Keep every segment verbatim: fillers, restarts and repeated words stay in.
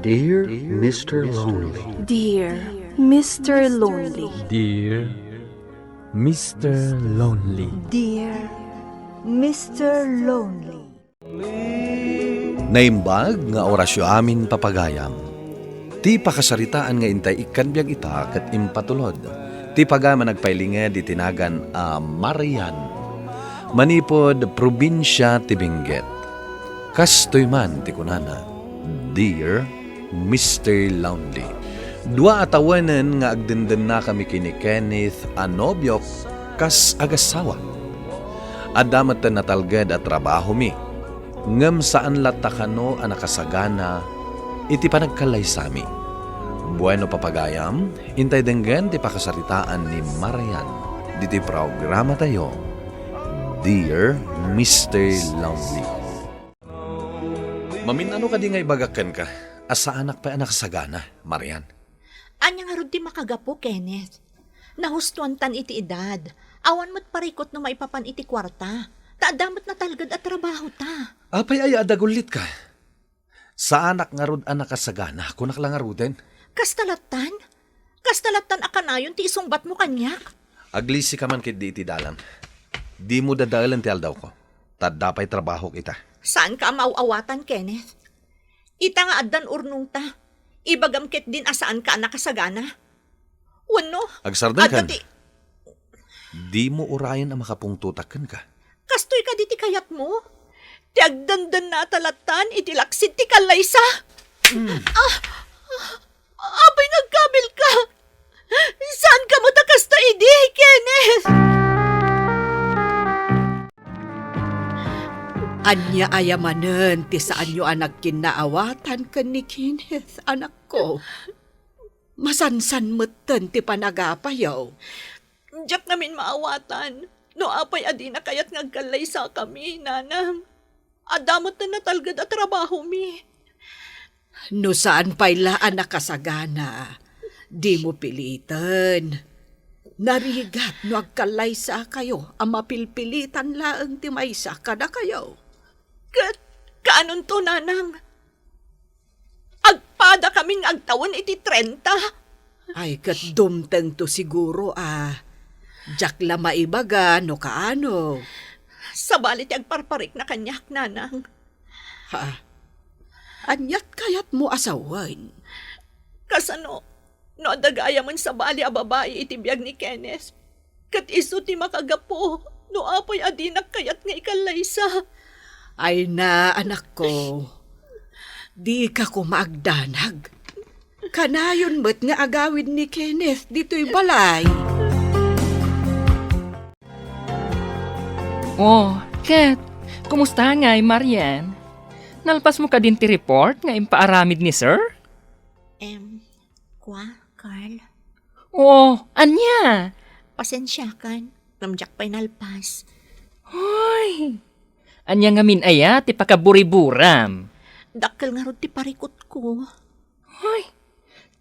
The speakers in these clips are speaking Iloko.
Dear Mister Lonely. Dear Mister Lonely. Dear Mister Lonely. Dear Mister Lonely. Naimbag nga orasyo amin, papagayam. Ti pakasaritaan nga intay ikkan biag ita ket impatulod ti pagayam a nagpailinged iti nagan a Marian, manipud probinsia ti Benguet. Kastoy man ti kunana, "Dear Mister Lonely, dua a tawenen nga agdendennakami ken ni Kenneth a nobiok kas agassawa. Adda met natalged a trabahomi, ngem saan latta kano a nakasagana iti panagkallaysami." Bueno, papagayam, intay denggen ti pakasaritaan ni Marian ditoy programatayo, Dear Mister Lonely. Mamin-ano kadi nga ibagak kenka a saanak pay a nakasagana, Marian? Ania ngarud ti makagapu, Kenneth? Nahustoantan iti edad. Awan met parikut no maipapan iti kuarta. Ta adda met natalged a trabahota. Apay aya a dagullitka? Saanak ngarud a nakasagana, kunak la ngaruden. Kasta lattan? Kasta lattan a kanayon ti isungbatmo kaniak? Aglisika man ketdi iti dalan. Dimo dadaelen ti aldawko. Ta adda pay trabahok ita. Saanka a maaw-awatan, Kenneth. Ita nga addan urnongta, ibagam ketdin a saanka a nakasagana. Wenno, agsardengkan. Adda ti Dimo urayen a makapungtotak kenka. Kastoy kadi ti kayatmo? Ti agdendennata lattan iti laksid ti kallaysa? Ah, ah, apay nga agkabilka? Saan kamo ta kasta idi, Kenneth? Ania aya manen ti saanyo a nagkinnaawatan ken ni Kenneth, anakko? Masansan metten ti panagapayo. Diak ngamin maawatan no apay a dina kayat nga agkallaysakami, nanang. Adda met natalged a trabahomi. No saan pay la a nakasagana, dimo piliten. Narigat no agkallaysakayo a mapilpilitan laeng ti maysa kadakayo. Ket kaanonto, nanang? Agpadakami nga agtawen iti trenta. Ay, ket dumtengto siguro a diak la maibaga no kaano. Sabali ti agparparikna kaniak, nanang. Ha? Aniat kayatmo a sawen? Kasano no adda gayamen sabali a babai iti biag ni Kenneth? Ket isu ti makagapu no apay a dinak kayat nga ikallaysa. Ay na, anakko, dika koma agdanag. Kanayon met nga agawid ni Kenneth ditoy balay. Oh, Ket, kumusta ngay, Marian? Nalpasmo kadin ti report nga impaaramid ni Sir? Em, kua, Carl? Oo, ania? Pasensiakan, ngem diak pay nalpas. Hoy! Ania ngamin aya ti pakaburiburam? Dakkel ngarud ti parikutko. Hoy!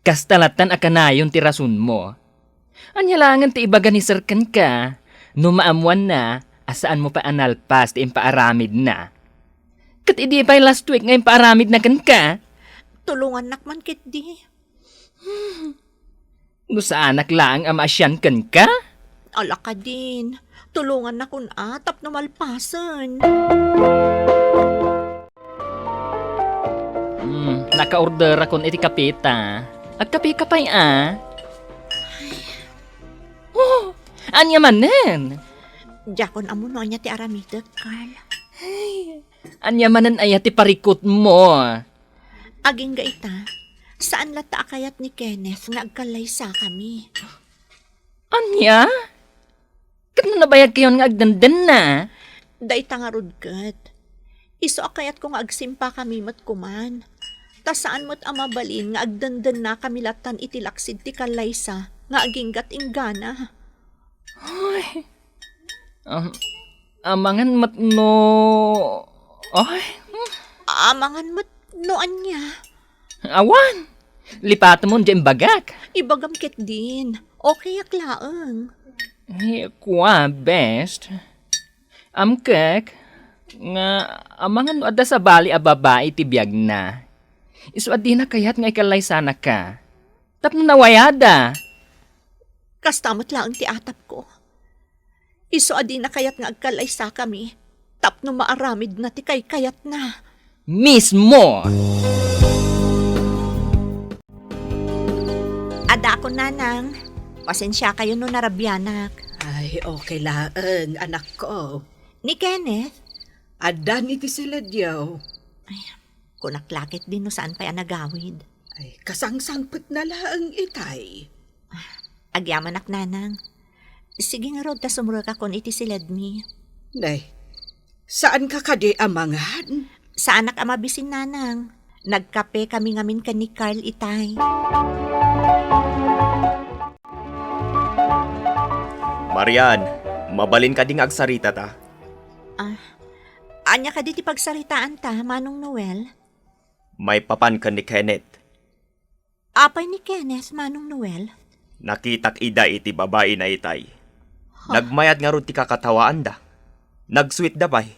Kasta lattan a kanayon ti rasonmo. Ania laengen ti ibaga ni Sir kenka no maammoanna a saanmo pay a nalpas ti impaaramidna? Ket idi pay last week nga impaaramidna kenka? Tulongannak man ketdi. No saanak laeng a maasian kenka? Ala kadin, tulongannakon a tapno malpasen. Hmm, nakaorderakon iti kape ta. Agkapeka pay a. Oh, ania manen? Diakon ammo no ania ti aramidek, Carl. Ay, ania manen aya ti parikutmo? Agingga ita, saan latta a kayat ni Kenneth nga agkallaysakami. Ania? Ket no nabayagkayon nga agdendenna? Dayta ngarud ket. Isu a kayatko nga agsimpakami met koman. Ta saan met a mabalin nga agdendennakami lattan iti laksid ti kallaysa nga aginggat inggana. Ay. Am-, amangan met no, ay. Hmm. Amangan met no ania? Awan. Lipatemon diay imbagak. Ibagam ketdin. Okayak laeng. Ay, kua, best. Amkek nga amangan no adda sabali a babai ti biagna. Isu a dina kayat nga ikallaysanaka. Tapno nawayada. Kasta met laeng ti atapko. Isu a dina kayat nga agkallaysakami tapno maaramidna ti kaykayatna. Mismo! Adakon, nanang. Pasensiakayo no narabianak. Ay, okay laeng, anakko. Ni Kenneth? Addan iti siledyo. Ay, kunak la ketdi no saan pay a nagawid. Ay, kasangsangpetna laeng itay. Agyamanak, nanang. Sige ngarud ta sumrekakon iti siledmi. Nay, saanka kadi a mangan? Saanak a mabisin, nanang. Nagkapekami ngamin ken ni Carl itay. Marian, mabalin kadi nga agsaritata? Ah, ania kadi ti pagsaritaanta, Manong Noel? Maipapan ken ni Kenneth. Apay ni Kenneth, Manong Noel? Nakitak ida iti babaina itay. Huh? Nagmayat ngarud ti kakatawaanda. Nagsuitda pay.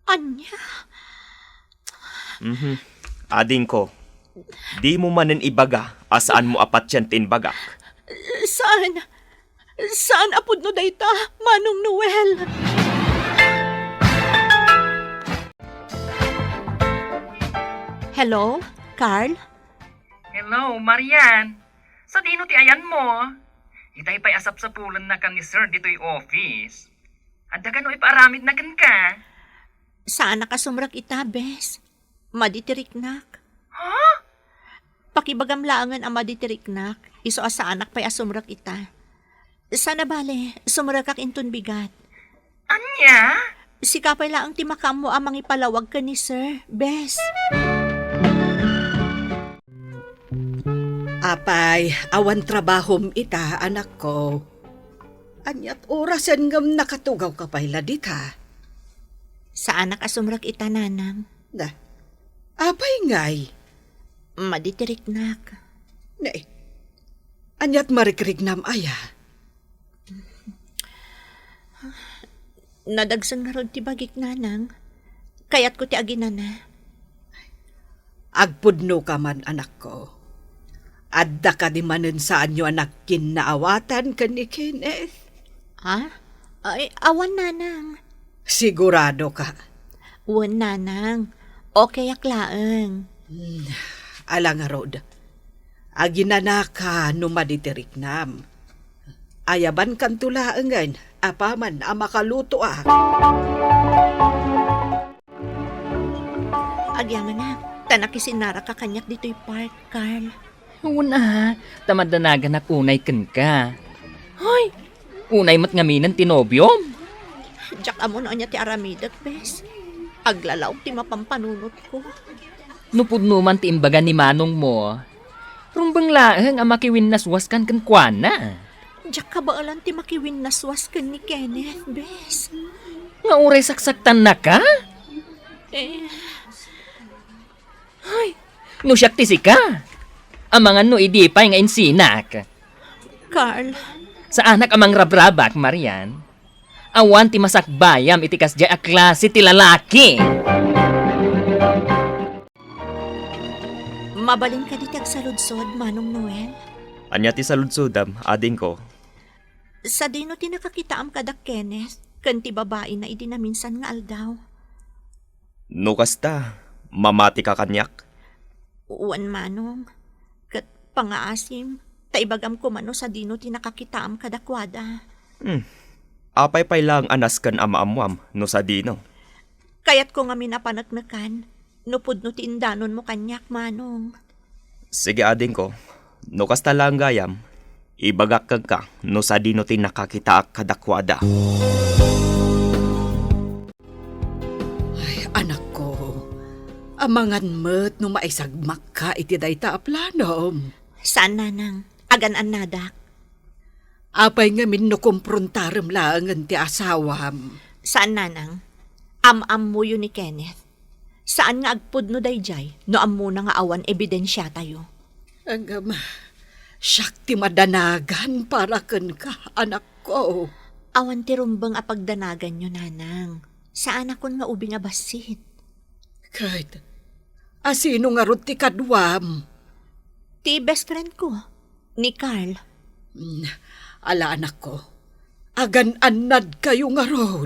Ania? Mhm. Adingko, dimo manen ibaga a saanmo a patien ti imbagak. Saan? Saan a pudno dayta, Manong Noel? Hello, Carl? Hello, Marian. Sadino ti ayanmo? Itay pay a sapsapulennakan ni Sir ditoy office. Adda kano ipaaramidna kenka? Saanak a sumrek ita, bes. Madi ti riknak. Ha? Pakibagam laengen a madi ti riknak, isu a saanak pay a sumrek ita. Sana bale, sumrekak inton bigat. Ania? Sika pay laeng ti makaammo a mangipalawag ken ni Sir, bes. Apay, awan trabahom ita, anakko. Aniat orasen ngem nakatugawka pay la dita? Saanak a sumrek ita, nanang. Na, apay ngay? Madi ti riknak. Ne, aniat marikriknam aya? Nadagsen ngarud ti bagik, nanang. Kayatko ti aginana. Agpudnoka man, anakko. Adda kadi manen saanyo a nagkinnaawatan ken ni Kenneth? Ha? Ay, awan, nanang. Sigurado ka? Wen, nanang. Okay ak laeng. Hmm, ala ngarud. Aginanaka no madi ti riknam. Ayabankanto laengen apaman a makalutoak. Agyamanak, ta nakisinnaraka kaniak ditoy park, Carl. Wen a, ta madanaganak unay kenka. Hoy, unay met ngaminen ti nobiom. Diak ammo no ania ti aramidek, bes. Aglalaok ti mapampanunotko. No pudno man ti imbaga ni manongmo, rumbeng laeng a makiwinnaswaskan kenkuana. Diak kabaelan ti makiwinnaswas ken ni Kenneth, bes. Nga uray saksaktannaka? Eh. Ay, no siak ti sika, amangan no idi pay nga insinak. Carl. Saanak a mangrabrabak, Marian. Awan ti masakbayam iti kasdiay a klase ti lalaki. Mabalin kadi ti agsaludsod, Manong Noel? Ania ti saludsodam, adingko? Sadino ti nakakitaam kada Kenneth ken ti babaina idi naminsan nga aldaw? No kasta, mamatika kaniak? Wen, Manong. Ket pangaasim, ta ibagam koma no sadino ti nakakitaam kadakuada. Hmm. Apay pay laeng a nasken a maammoam no sadino? Kayatko ngamin a paneknekan no pudno ti indanonmo kaniak, Manong. Sige, adingko. No kasta laeng gayam, ibagak kenka no sadino ti nakakitaak kadakuada. Ay, anakko, amangan met no maisagmakka iti dayta a planom. Saan, Nanang. Agan-annadak. Apay ngamin no komprontarem laengen ti asawam? Saan, Nanang. Am-ammoyo ni Kenneth. Saan nga agpudno daydiay no ammona nga awan ebidensiatayo. Ngem, siak ti madanagan para kenka, anakko. Awan ti rumbeng a pagdanaganyo, Nanang. Saanakon nga ubing a bassit. Ket, A sino ngarud ti kaduam? Ti best friend ko, ni Carl. Mm, ala, anakko. Agan-annad kayo ngarud.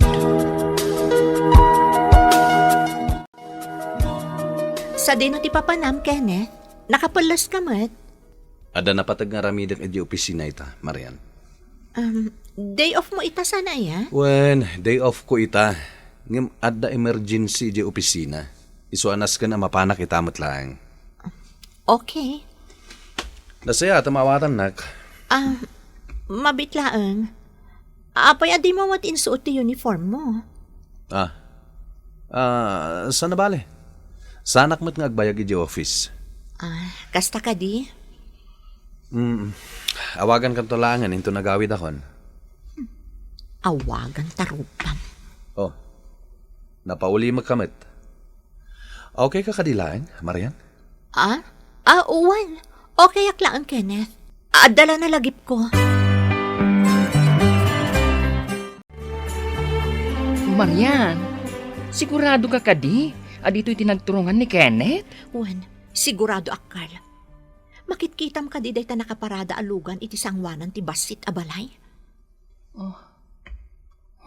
Sadino ti papanam, Kenneth? Nakapelles ka met? Adda napateg nga aramidek idiay opisina ita, Marian. Um, day off mo ita sana, aya? Wen, day off ko ita. Ngem adda emergency idiay opisina. Isu a nasken a mapanak ita met laeng. Okay. Nasayaat a maawatannak. Ah, mabit laeng. Apay a dimo met insuot ti uniform mo? Ah. Ah, saan a bale? Saanak met nga agbayag idiay office. Ah, kasta kadi? Mm. Awagankanto laengen inton agawidakon. Awagan ta rupam. Oh. Napaulimek ka met. Okay ka kadi laeng, Marian? Ah? Ah, wen. Okay ak laeng, Kenneth. Adda la nalagipko. Marian, sigurado ka kadi a ditoy ti nagturungan ni Kenneth? Wen, sigurado ak, Carl. Makitkitam kadi dayta nakaparada a lugan iti sangoanan ti bassit a balay? Oh.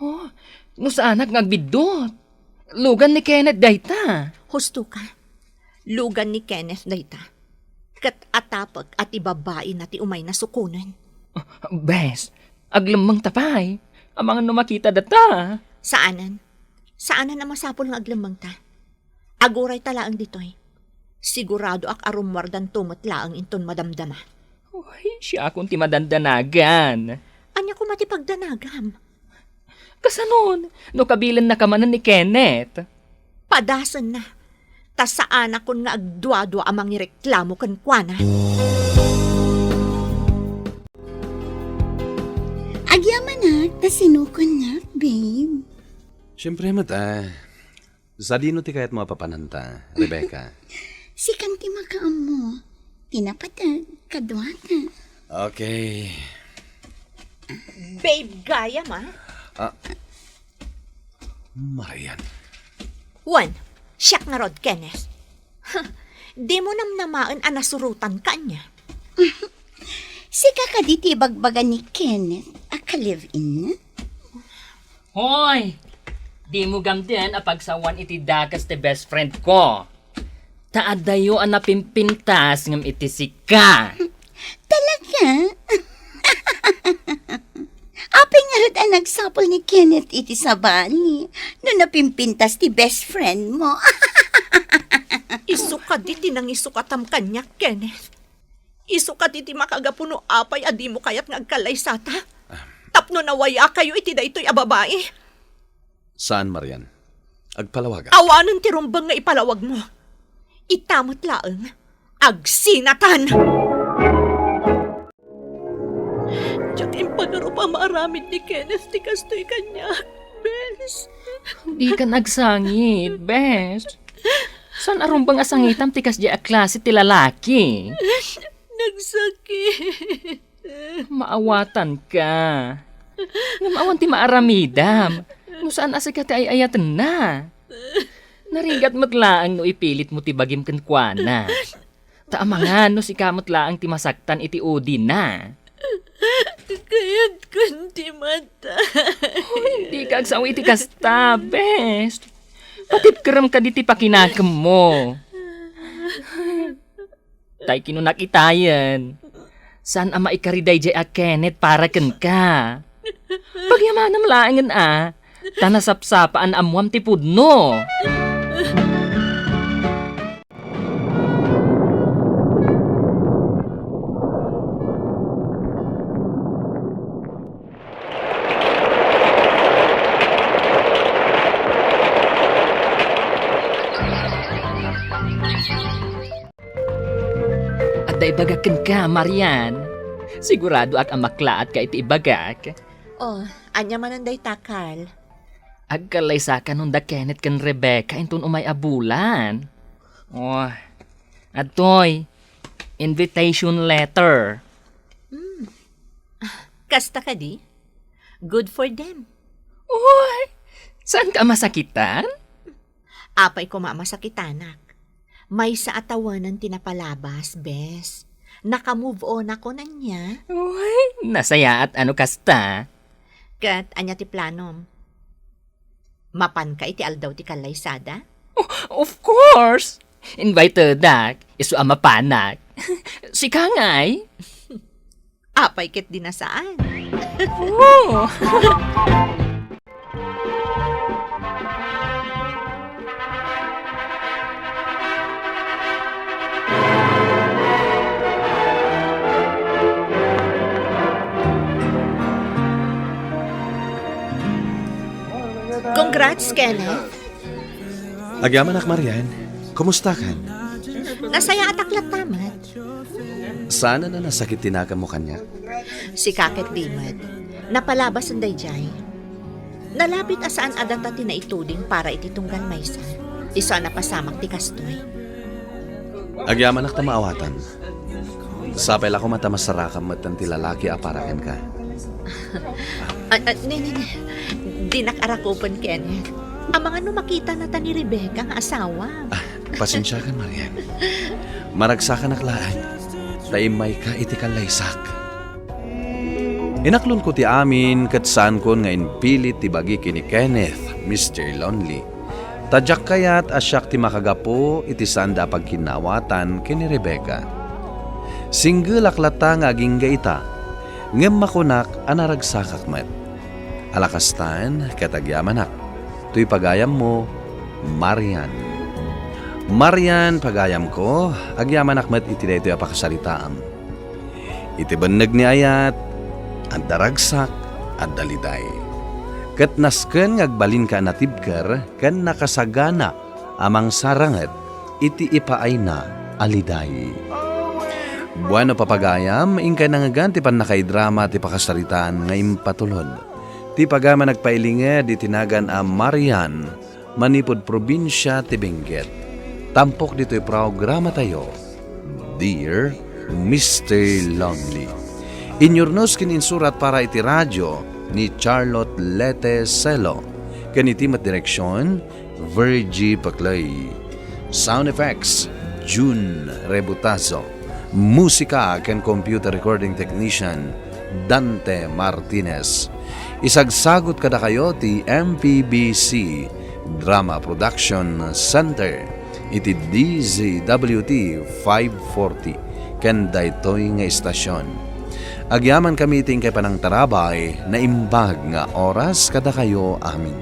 Oh, no saanak nga agbiddut. Lugan ni Kenneth dayta. Husto ka. Lugan ni Kenneth dayta. Ket atapek a ti babaina ti umayna sukonen. Ah, bes, aglemmengta pay. Amangan no makita data. Saanen. Saanen a masapul nga aglemmengta. Agurayta laeng ditoy. Siguradoak a rummuardanto met laeng inton madamdama. Uy, siakon ti madandanagan. Ania koma ti pagdanagam? Kasanon, no kabilennaka manen ni Kenneth? Padasenna. Ta saanakon nga agduadua a mangireklamo kenkuana. Agyamanak, ta sinukonnak, babe. Siyempre met, ah. Sadino ti kayatmo a papananta, Rebecca? Sikan ti makaammo. Ti napateg, kaduata. Okay. Babe gayam, ah. Ah. Marian. Wen, siak ngarud, Kenneth. Huh, dimo namnamaen a nasurotanka ania? Sika kadi ti ibagbaga ni Kenneth a ka-live-in? Hoy! Dimo gamden a pagsawan iti dakes ti best friend ko. Ta adayo a napimpintas ngem iti sika. Talaga? Apay ngarud a nagsapul ni Kenneth iti sabali no napimpintas ti best friend mo? Isu kadi ti nangisukatam kaniak, Kenneth. Isu kadi ti makagapu no apay a dimo kayat nga agkallaysata? Tapno nawayakayo iti daytoy a babai? Saan, Marian. Agpalawagak. Awanen ti rumbeng nga ipalawagmo. Ita met laeng, agsinatan! Diak impagarup a maaramid ni Kenneth ti kastoy kaniak, bes. Dikan agsangit, bes. Saan a rumbeng a sangitam ti kasdiay a klase ti lalaki? Nagsakit. Maawatanka. Ngem awan ti maaramidam no saan a sika ti ay-ayatenna. Narigat met laeng no ipilitmo ti bagim kenkuana. Ta amangan no sika met laeng ti masaktan iti udina. Kayatkon ti matay. Oh, dika agsaw iti kasta, bes. Patipkerem kadi ti pakinakemmo. Tay kinunak itayen, saan a maikari daydiay a Kenneth para kenka. Pagyamanam laengen a, ta nasapsapaan ammoam ti pudno. Adda ibagak kenka, Marian. Siguradoak a maklaatka iti ibagak. Oh, ania manen dayta, Carl? Agkallaysaka nunda Kenneth ken Rebecca inton umay a bulan. Oh, adtoy, invitation letter. Hmm. Ah, kasta kadi? Good for them. Uy, saan ka masakitan? Apay koma a masakitanak. Maysa a tawenan ti napalabas, bes. Naka-move on ako, ania? Uy, nasayaat a no kasta. Ket ania ti planom? Mapanka iti aldaw ti kallaysada? Oh, of course! Invitedak, isu a mapanak. Sika ngay? Apay ket di nasaan? Oh! Congrats, Kenneth. Agyamanak, Marian. Kumustakan? Nasayaatak latta met. Saan a nasakit ti naganmo kaniak? Sika ket di met. Napalabasen daydiay. Nalabit a saan a data ti naituding para iti tunggal maysa. Isu a napasamak ti kastoy. Agyamanak ta maawatan. Sapay la koma ta masarakam metten ti lalaki a para kenka. Ah, ah, ne, ne, ne. Dinak arakupen, Kenneth. Amangan no makitanata ni Rebecca nga asawa. Ah, pasensiakan, Marian. Maragsakanak laeng ta immayka iti kallaysak. Inaklonko ti amin ket saankon nga impilit ti bagi ken ni Kenneth, Mister Lonely. Ta diak kayat a siak ti makagapu iti saanda a pagkinnaawatan ken ni Rebecca. Singgelak latta nga agingga ita, ngem makunak a naragsakak met. Ala kastan, ket agyamanak. Toy pagayammo, Marian. Marian, pagayamko, agyamanak met iti daytoy a pakasaritaam. Iti benneg ni ayat, adda ragsak, adda liday. Ket nasken nga agbalinka a natibker ken nakasagana a mangsaranget iti ipaayna a liday. Bueno, papagayam, inkay nangngegan ti pannakaidrama ti pakasaritaan nga impatulod. Ti pagayam a nagpailinged iti nagan a Marian, manipud probinsia ti Benguet. Tampok ditoy programatayo, Dear Mister Lonely. Inyurnos ken insurat para iti radio ni Charlotte Lete Celo, ken iti met direksion, Virgie Paclay. Sound effects, June Rebutazo. Musika ken computer recording technician, Dante Martinez. Isagsagut kadakayo ti M P B C Drama Production Center iti D Z W T five forty ken daytoy nga istasion. Agyamankami iti inkay panangtarabay, naimbag nga oras kadakayo amin.